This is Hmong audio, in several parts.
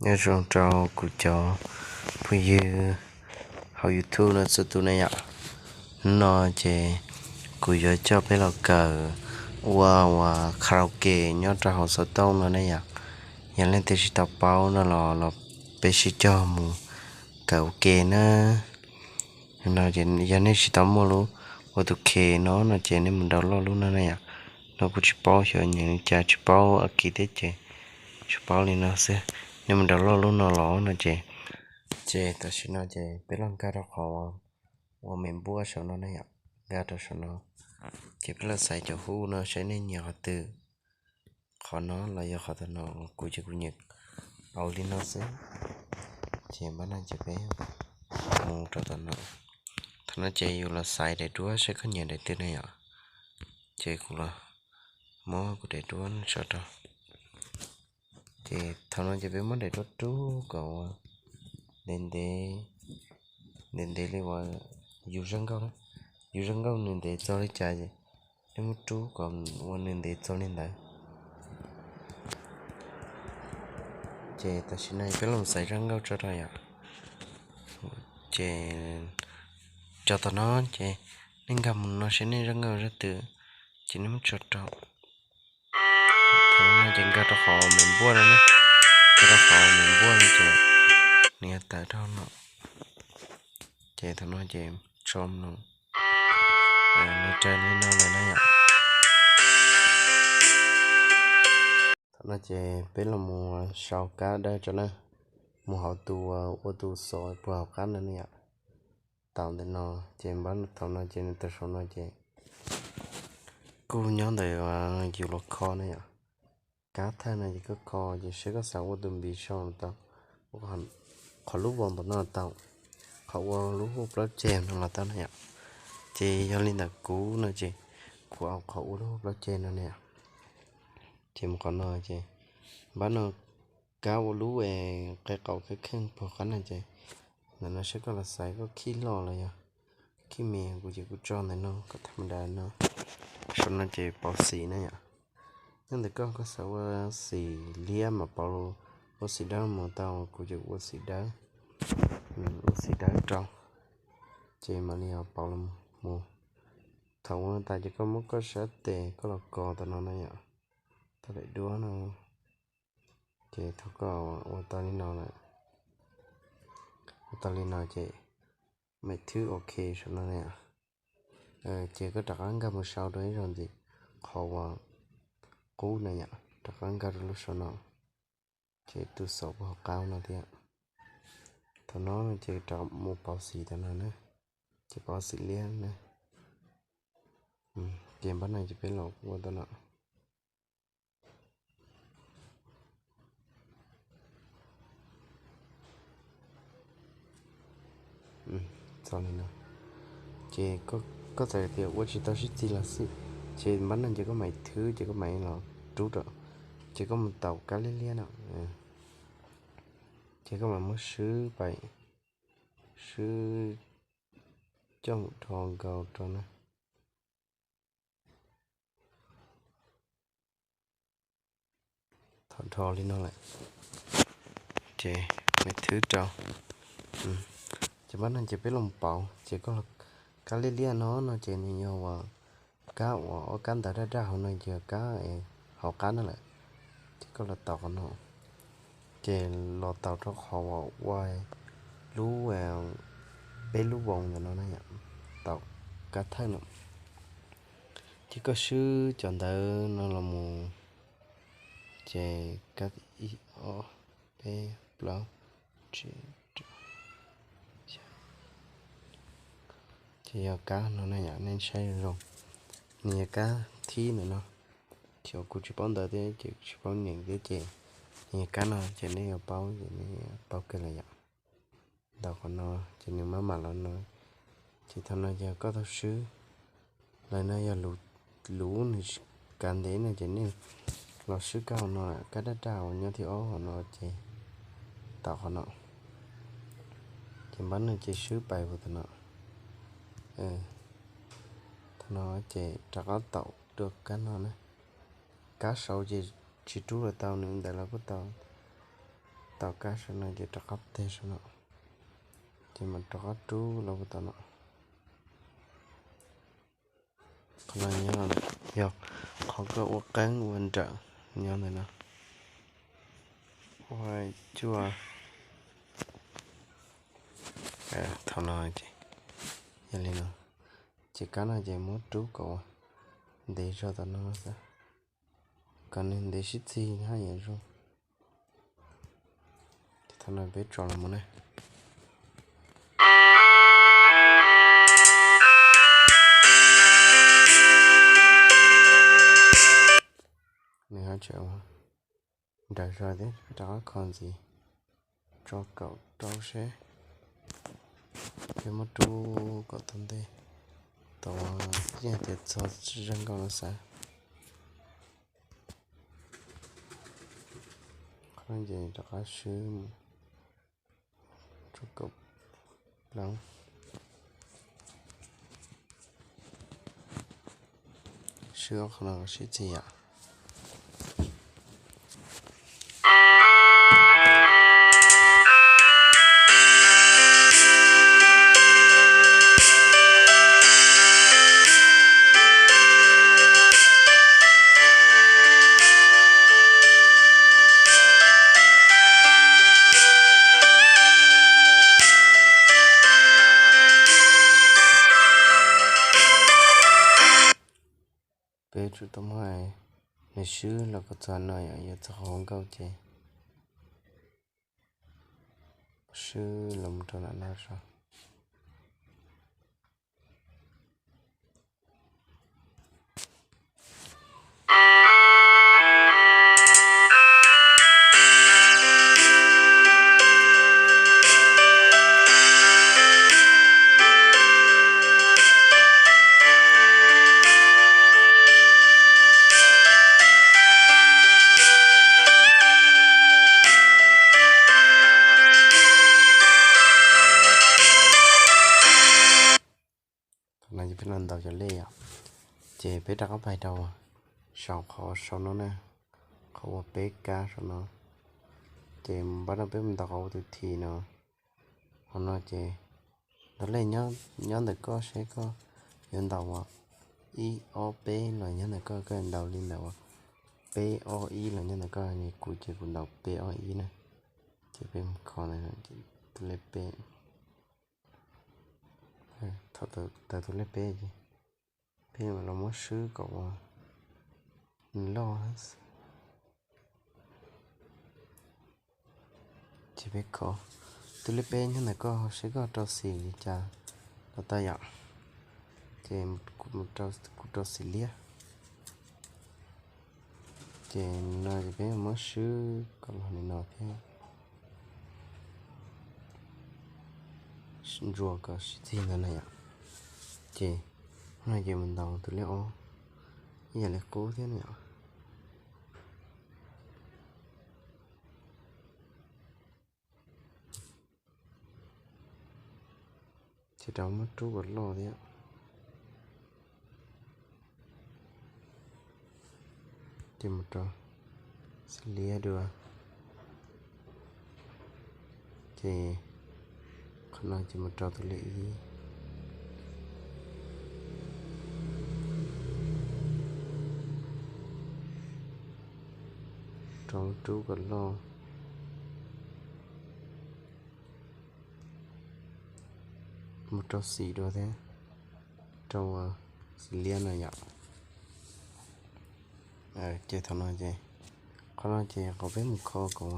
Nyob zoo rau kuv cov phooj ywg hauv YouTube no txhua tus ne yom. Hnub no ces kuv yuav coj peb los kawm ua ua karaoke nyob rau hauv xov tooj no ne yom. Yog leej twg tsis tau paub no los los peb sib cog mus kawm ua ke na. No ces yog nej tsis tau muaj lub ua tus khe no no ces nej mus download lub no ne yom. No kuv tsis paub xyov nyeem li cas, tsis paub Askiv thiab ces tsis paub li no xwb. Nej mus download lub no los no ces, ces tam sim no ces peb los nkag rau qhov ua me npuaj saum no ne yom, nkag rau saum no. Ces peb los xaiv cov hub no saib nej nyiam qhov twg, qhov no los yog qhov tom no, kuv ces kuv nyiam au li no xwb. Ces npaj no ces peb mus rau tom no. Thaum no ces yus los xaiv daim duab saib koj nyiam daim twg ne yom. Ces kuv los muab kuv daim duab tso rau. Ces thaum no ces peb muab daim duab rub kom ua ntev ntev, ntev ntev li uas yus zaj nkauj, yus zaj nkauj nws ntev txog li cas ces nej muab rub kom ua nws ntev txog li ntawd. Ces tam sim no peb los xaiv zaj nkauj tso rau yom. Ces tso tom no ces nej nkag mus no saib nej zaj nkauj zaj twg ces nej muab tso rau. Thaum no ces nkag rau qhov me npuaj no ne, nkag rau qhov me npuaj no ces nws yuav tawm rau no. Ces thaum no ces tso no, nws raws li no lawm na yom. Thaum no ces peb los mus sau kab dawb tso na, mus hauv tus ua tus xov puag hauv qab no ne yom. Tau ntawm no ces npaj thaum no ces nws tawm saum no ces kuj nyob ntawm yus los kho na yom. Kab thawj no ces koj kho ces saib koj xav ua tus npis sau los tau, ua qhov lub voos tom no los tau, qhov ua lub hu plaub ceg no los tau na yom. Ces yog li ntawm kuv no ces kuv au qhov ua lub hu plaub ceg no ne yom. Ces mus qhov no ces npaj no kab ua lub qe qaum kheej kheej puag qab no ces ntawm no saib koj los xaiv koj khij loj los yog khij me, kuv ces kuv tso ntawm no kom tham ma da no. Saum no ces pauv xim na yom. Nyob ntawm koj, koj xav ua xim liab mas pauv ua xim dawb mus tau, kuv ces kuv ua xim dawb, ua xim dawb rau, ces mam li pauv los mus. Thaum ua tas ces koj muab koj sab tes koj los kos tom no na yom, tau daim duab no. Ces thaum koj ua tau li no lawm, ua tau li no ces mam thwb ok saum no na yom. Ces koj rov qab nkag mus sau rau ib zaug ntxiv, qhov uas qub na yom, rov qab nkag rau lub saum no, ces tus xov puag hauv qab no thiab. Thaum no ces rov mus pauv xim tom no na, ces pauv xim liab na. Ces npaj no ces peb los ua tau no. Txog li no, ces koj txawm tias ua tsis tau sib txig los xij, ces npaj no ces koj mam thwb ces koj mam los rub rau, ces koj mus taus kab liab liab no, ces koj mam muab swb pais, swb coj mus dhos nkaus rau na. Thaum dhos li no lawm, ces mam thwb rau. Ces npaj no ces peb los pauv, ces koj, kab liab liab no no ces nws yog uas kab uas ob kab ntawv daj daj hauv no yog kab hauv qab no lawm. Ces koj los taus qhov no, ces los taus rau qhov uas ua lub, peb lub voos ntawm no na yom, taus kab thawj no. Ces koj swb cov ntawv no los mus, ces kab ib ob peb plaub tsib rau, ces yog kab no na yom, nej saib zoo zoo. Nws yog kab thib ntawm no, ces kuv tsis paub ntawv thiab ces kuv tsis paub nyeem thiab ces nws yog kab no ces nej yuav paub ces nej paub kawg lawm yom. Ntaus qhov no ces nws maj mam los no, ces thaum no yog koj tau swb. Lawm no yog luv nws kav ntev no ces nej los swb kab hauv no, kab daj daj uas nyob thib ob hauv no ces taus qhov no, ces npaj no ces swb pais ua tau no. Thaum no ces rov qab taus dua kab no na. Kab saud ces tsis rub los tau, nws ntawd los kuj tau, tau kab saum no ces rov qab teg saum no, ces mam rov qab rub los puag tom no. Qhov no nyob, yog qhov koj ua qeeb ua nrawm nyob ntawm no. Ua cuaj, thaum no ces yog li no, ces kab no ces muab rub kom ntev zog tom no xwb, kom nws ntev sib txig haj yam zoo. Thaum no peb tso los mus na. Nws ho tseem nrawm zog thiab, rov qab kho ntxiv, tso kaum rau seb. Peb muab rub kom tau ntej, tau, yeej hais tias txog zeeg nkauj no xav. Qhov no ces rov qab swb mus tso kaum plaub, swb ob qho no sib txig yom. Peb tsum tau muab nws swb los kom txog no yom, yuav txog qhov nkauj ces swb los mus rau nram no tso. Thaum no ces peb los ntaus cov lej yom, ces peb rov qab pais rau saum qhov saum no na, qhov uas peb kab saum no, ces npab no peb mus ntaus qhov ua tus thim no. Qhov no ces ntaus lej nyob ntawm koj seb koj yuav ntaus ua ib ob peb los nyob ntawm koj, koj ntaus li ntawm ua peb ob ib los nyob ntawm koj, kuv ces kuv ntaus peb ob ib na. Ces peb mus kho tus lej peb, thaum tawm tus lej peb ces peb mam los muab swb kom ua nws loj. Ces peb kho tus lej peb nyob ntawm koj seb koj rau xim li cas los tau yom. Ces kuv rau xim liab. Ces no ces peb muab swb kom los li no thiab, ntsuas kom sib txig ntawd na yom. Ces no ces mus ntaus tus lej ob ib yam li qub thiab na yom. Ces rov muab rub kom loj thiab. Ces mus rau xim liab dua. Ces qhov no ces mus rau tus lej ib. Rov rub kom loj. Mus rau xim dua thiab, rau xim liab no yom. Ces thaum no ces, qhov no ces qhov peb mus kho kom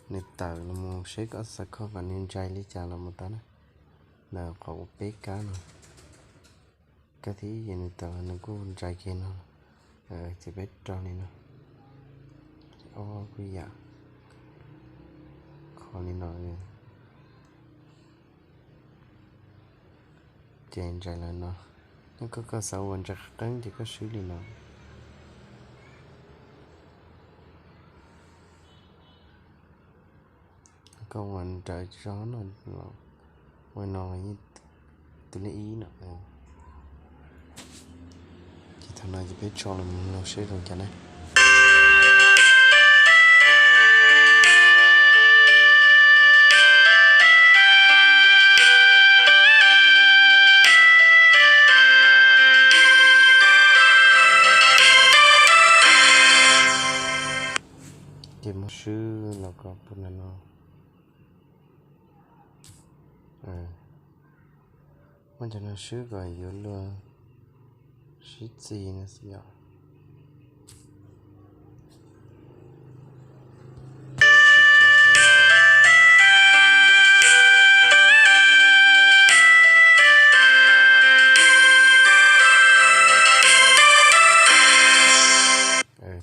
nws tawm los mus seb koj xav kho kom nws ntsais li cas los mus tau na. Ntawm qhov uas peb kab no, kab thib ib ces nws tawm los nws kuj ntsais kiag no. Ces peb rau li no, ob kuj yam, kho li no. Ces ntsais lawm no, yog koj xav ua ntsais qeeb ces koj swb li no. Koj ua nrawm zog no los, ua no los yeej tus lej ib no. Ces thaum no ces peb tso los mus seb zoo cas na. Swb los kom pub ntawm no. Muab cov no swb kom yuav luag sib txig no xwb yom.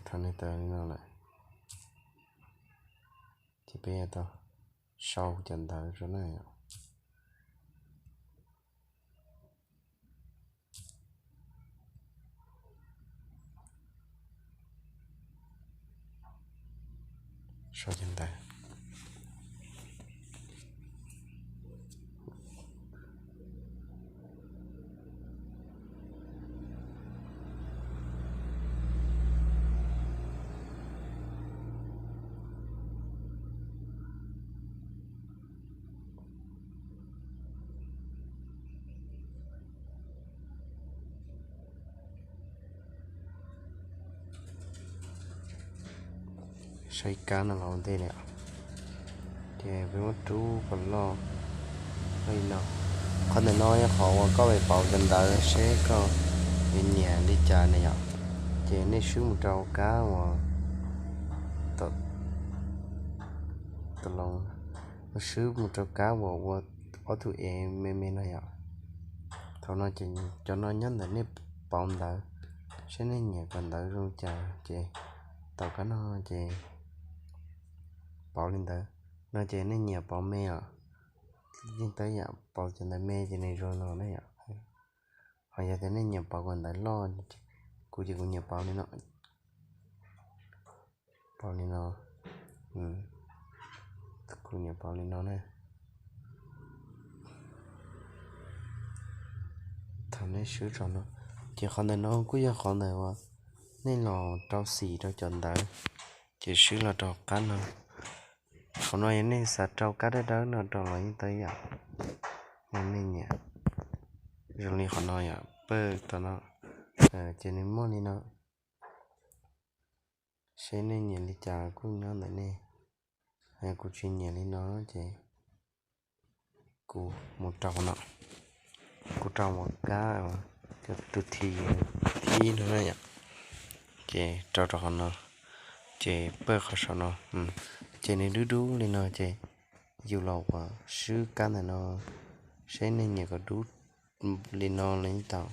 Thaum nws tawm li no lawm, ces peb yuav tau sau cov ntawv rau na yom. Sau cov ntawv. Sau ib kab no los ua ntej li. Ces peb muab rub kom loj li no. Qhov ntawm no yog qhov uas koj pauv cov ntawv seb koj yuav nyiam li cas na yom. Ces nej swb mus rau kab uas tau, swb mus rau kab uas ua ob tug ev me me no yom. Thaum no ces cov no nyob ntawm nej pauv ntawv, seb nej nyiam kom ntawv zoo li cas ces tau kab no ces pauv li ntawd. No ces nej nyiam pauv me os, yeej tau yam pauv cov ntawv me ces nws zoo no na yom. Ho yog tias nej nyiam pauv kom ntawv loj, kuv ces kuv nyiam pauv li no. Pauv li no, kuv nyiam pauv li no na. Thaum nej swb rau no, ces qhov ntawm no kuj yog qhov ntawm uas nej los rau xim rau cov ntawv, ces swb los rau qab no. Qhov no yog nej xav rau kab dawb dawb no rau los yeej tau yam. Nej nyiam zoo li qhov no yom, pawg tau no, ces nws muaj li no. Seb nej nyiam li cas kuj nyob ntawm nej. Kuv tsis nyiam li no ces kuv mus rau no, kuv rau mus kab tus thib, thib no na yom. Ces rau rau qhov no, ces pawg qhov saum no, ces nws dub dub li no ces yus los uas swb kab ntawm no, seb nej nyiam kom dub li no los yeej tau,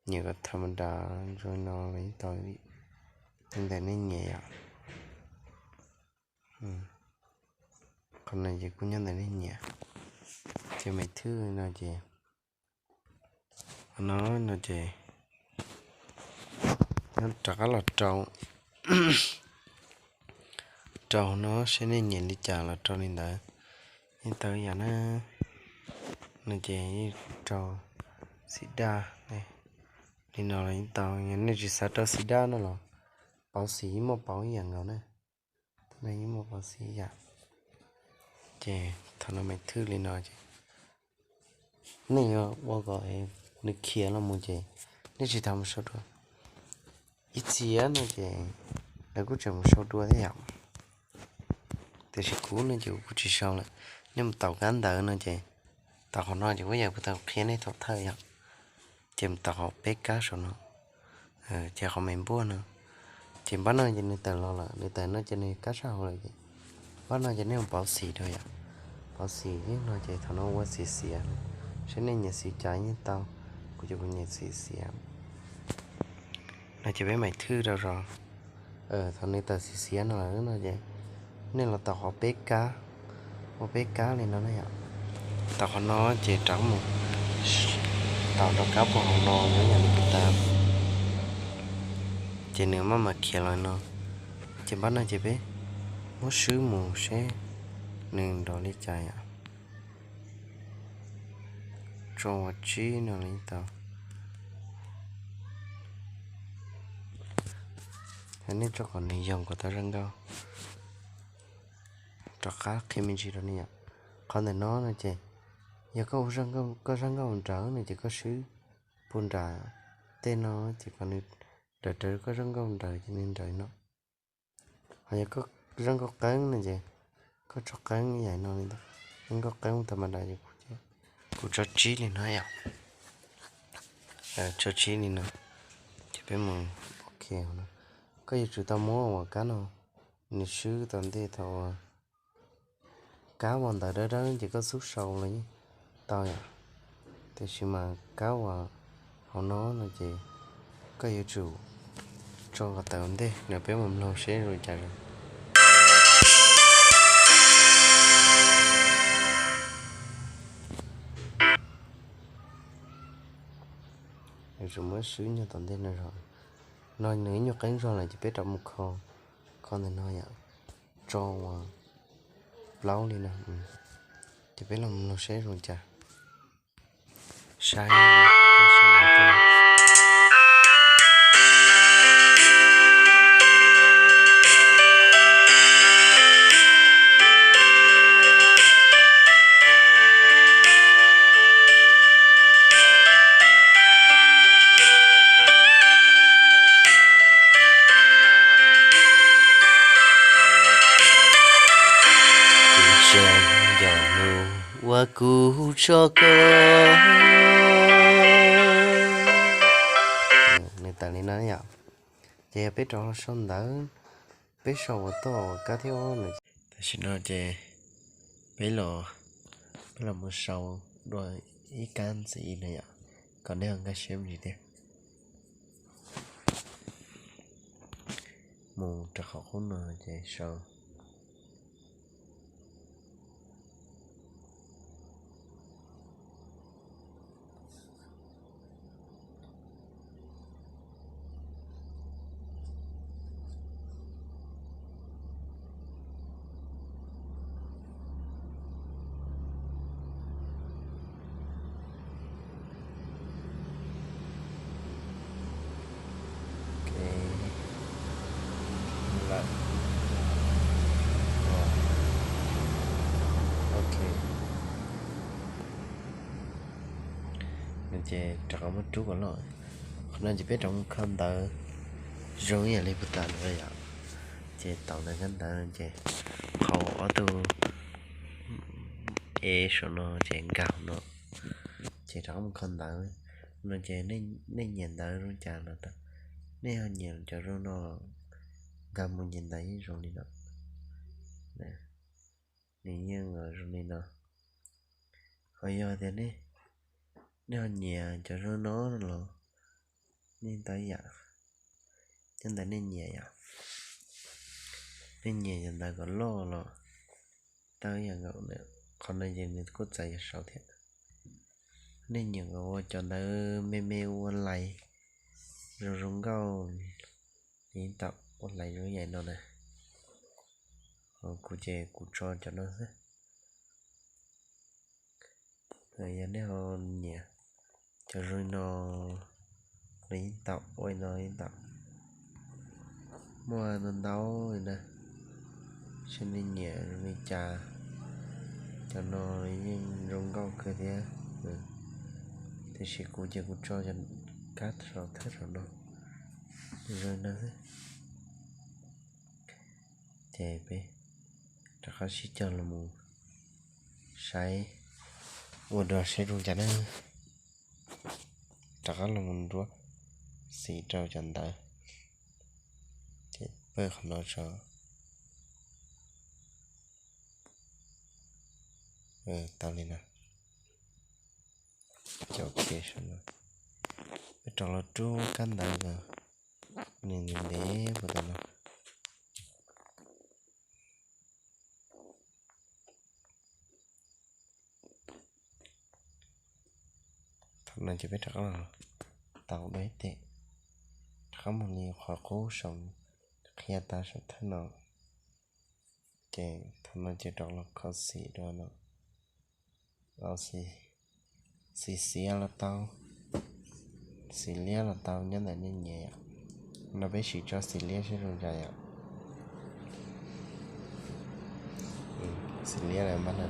nyiam kom tham ma das zoo li no los yeej tau, li ntawm nej nyiam yom. Qhov no ces kuj nyob ntawm nej nyiam. Ces me thwj no ces, qhov no no ces rov qab los rau, rau no seb nej nyiam li cas los rau li ntawd, yeej tau yam na. No ces yeej rau xim daj li no los yeej tau, yog nej tsis xav rau xim daj no los pauv xim yeej muaj pauv ib yam nkaus na. Yeej muaj pauv xim ib yam. Ces thaum no me thwj li no ces nej yuav ua kom nws khiav los mus ces nej tsis tau mus sau dua. Ib txhia no ces lawv kuj tseem mus sau dua thiab yom. Tiam sis kuv no ces kuv kuj tsis sau lawm. Nej mus taus kab ntawv no ces taus qhov no ces kuj yog kuv tau qhia nej thaum thawj yom. Ces mus taus qhov peb kab saum no, ces qhov me npuaj no, ces npab no ces nws tawm los lawm, nws tawm no ces nws kab sab hauv lawm ces npab no ces nej mus pauv xim rau yom. Pauv xim no ces thaum no ua xim xiav, seb nej nyiam xim cas yeej tau, kuv ces kuv nyiam xim xiav. No ces peb mam thwj rau zog. Thaum nws tawm xim xiav no lawm no ces nej los taus qhov peb kab, ua peb kab li no na yom. Taus qhov no ces rov mus taus rau kab puag hauv no nyob yam li kuv tas, ces nws maj mam khiav los no. Ces npab no ces peb muab swb mus seb nws nrov li cas yom. Tso uas tsib no li tau. Nej tso kom nws yoog kom tau zaj nkauj. Rov qab qhia me ntsis rau nej yom. Qhov ntawm no no ces yog koj ua, koj zaj nkauj nrawv no ces koj swb puag nram tej no ces kom nws nrawv rawv koj zaj nkauj nrawv ces nws nrawv no. Ho yog koj Zoo nkauj qeeb no ces koj tso qeeb ib yam no li ntawd. Zoo nkauj qeeb tha ma da ces kuv tso tsib li no yom. Tso tsib li no ces peb mus ok no. Koj yuav tsum tau muab uas kab no nws swb tom ntej thaum uas kab uas ntawv dawb dawb ces koj xub sau los yeej tau yom. Tiam sis mas kab uas hauv no no ces koj yuav tsum tso kom tawm ua ntej no, peb mus mloog seb zoo li cas. Yuav tsum muab swb nyob tom ntej no zog. No nws ib nyuag qeeb zog lawm ces peb rov mus kho, kho ntawm no yom. Tso uas plaub li no. Ces peb los mloog seb zoo li cas. Saib, peb saib no. Kuv tsa yog nug ua kuv tso koj. Nws tawm li no yom. Ces yog peb rov los sau ntawv, peb sau ua toj kab thib ob no. Tam sim no ces peb los, peb los mus sau dua ib kab ntxiv no yom, kom nej ho nkag siab me ntsis thiab. Mus rau qhov qub no ces sau. Ok. Ces rov qab muab rub kom loj. Qhov no ces peb rov mus kho ntawv zoo ib yam li puag ta no yom. Ces taus ntawv kab ntawv ces qhau ob tug ev saum no ces nkag no. Ces rov qab mus kho ntawv no ces nej nyiam ntawv zoo cas los tau, nej ho nyiam cov zoo no los nkag mus nyiam ntawv yeej zoo li no. Nws yeej zoo li no. Ho yog tias nej, nej ho nyiam cov zoo no los nej tau ib yam, nyob ntawm nej nyiam yom. Nej nyiam cov ntawv kom loj los tau ib yam nkaus. Qhov no ces nws kuj txawv yog saud thiab. Nej nyiam kom ua cov ntawv me me ua lais zoo zoo nkauj li, tau ua lais zoo ib yam no na. Kuv ces kuv tso cov no xwb. Yog nej ho nyiam cov zoo li no los yeej tau, ua li no yeej tau. Muaj ntau ntau li na, seb nej nyiam zoo li cas. Cov no yeej zoo nkauj kawg thiab. Tiam sis kuv ces kuv tso cov kab saum thawj saum no zoo li no xwb. Ces peb rov qab sib cog los mus saib ua dua seb zoo cas na. Rov qab los mus nruab xim rau cov ntawv. Ces pawj qhov no tso. Tau li no. Ces ok, peb rov los rub kab ntawv ntawd, nws ntev ntev puag ta no. Thaum no ces peb rov qab los tau dua ib teg, rov qab mus li qhov qub saum, qhia tau saum thawj no. Ces thaum no ces rov los kho xim dua no. Xim xiav los tau, xim liab los tau, nyob ntawm nej nyiam yom. No peb sim tso xim liab seb zoo cas yom. Xim liab lawm mas no.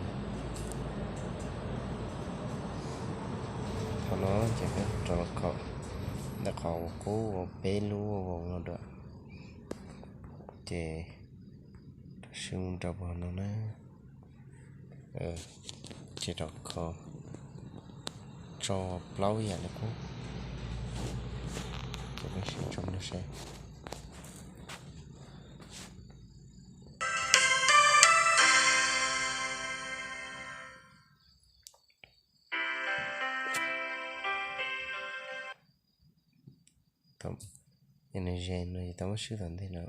Thaum no ces peb rov los kho ntawm qhov uas qub uas peb lub voos no dua. Ces Mus rau puag no na. Ces rau kho tso plaub yam li qub. Ces peb sib tso no seb. Nws ze no ces tau muab swb tom ntej no.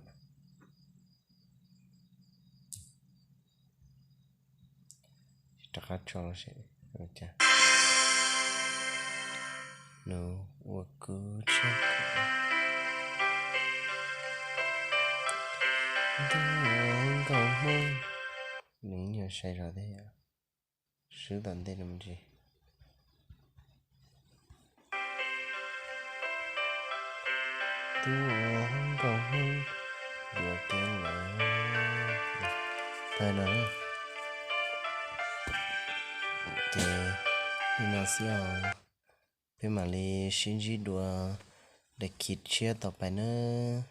Rov qab tso seb. Nws ua kub tshaj ntuj nkauj Hmoob. Nws nyuag sai zog thiab yom. Swb tom ntej no me ntsis. Tub ua nkauj Hmoob yuav kev lawm. Tag no. Ces li no xwb os. Peb mam li sib ntsib dua daim khiv tshiab tom pais nawb.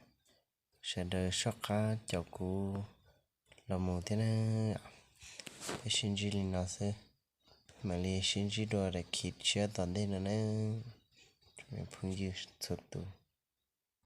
Sawv daws soj qab caum kuv los mus thiab na. Peb sib ntsib li no xwb. Mam li sib ntsib dua daim khiv tshiab tom ntej no nawb, phooj ywg txhua tus.